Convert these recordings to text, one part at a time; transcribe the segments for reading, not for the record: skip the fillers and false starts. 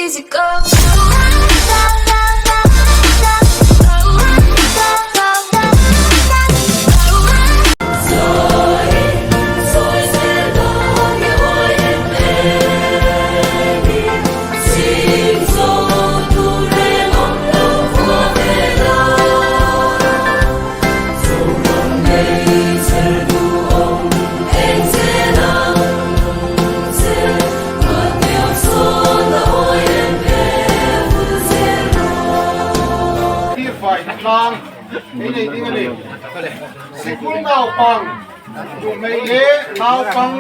Easy go. Tlang ei nei ding a ni. Sikul naupang duhmei leh naupang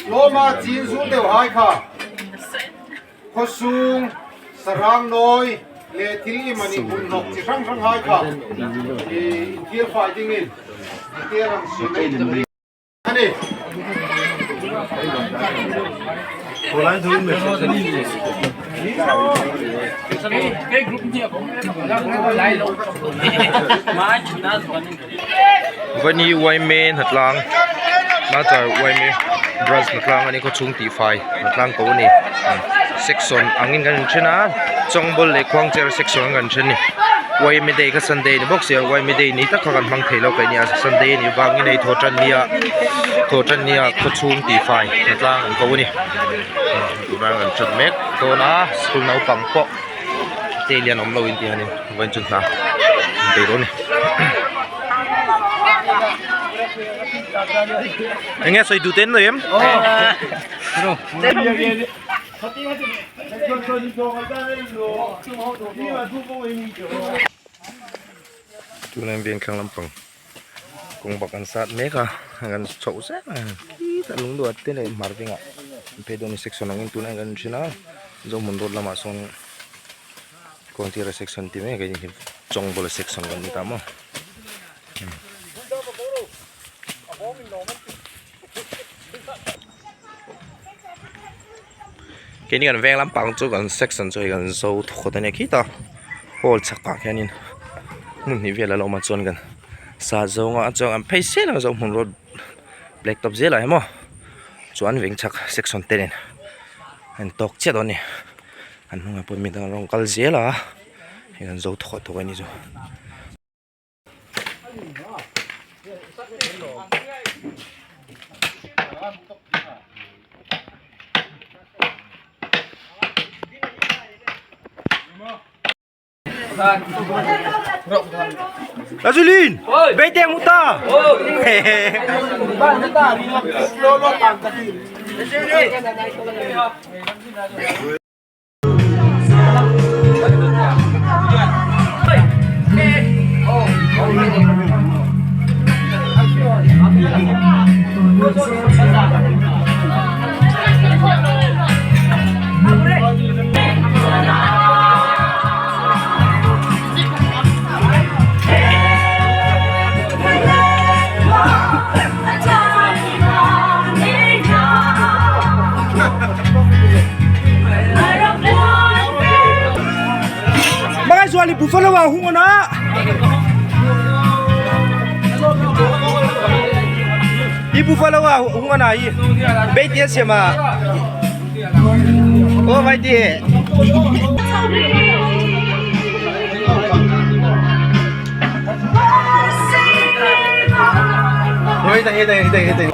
tlawma chin zul deuh hai kha khawsung sarang nawi leh thil i mani hun hnawk chi hrang hrang hai kha i inthial fai dingin tia rang si mai a ni. Vani Uaime hnatlang Machar Uaime branch hnatlang a ni khawchhung tihfai hnatlang ko a ni section angin kan inthen a chawngbawlh leh khuangcher section ang kan then a ni Uaime day kha sunday ni bawk sia Uaime day ni tak kha kan hmang thei lo ka nia sunday a nih vangin hei thaw tan nia thaw tan nia khawchhung tihfai hnatlang an ko a ni tunah kan that mek dawn a school naupang pawh te lian awm lo in tih hianin vawiin chu hna an bei dawn a ni. Enge sawi duh te an nei em? Tunah hian vengthlang lampang kawng bak an sat mek a an chhoh zel a khitah lungduat te leh hmar vengah an phei dawn a ni section angin tunah hian kan en thin a Zohmun road lamah sawn Kawngtira section tih mek a ni Chawngbawla section kan ni ta maw. Keini kan veng lampang chu kan section chu hei kan zo thawt a nia khita hall chhakah khianin hmun hnih vel a lo awm a chuan kan sa zawnga a chuan an phei sel ang zo hmun road black top zelah hi maw chuan veng chhak section te nen a intawk chiah dawn a ni an hnungah pawh midang an rawn kal zel a hei kan zo thawt thawk a ni chu. Azulin, bete muta. Mangazuali buffalo ah hung ana. I buffalo ah hung ana i. Beitia siama. Oh vai ti. Hei đây đây đây đây.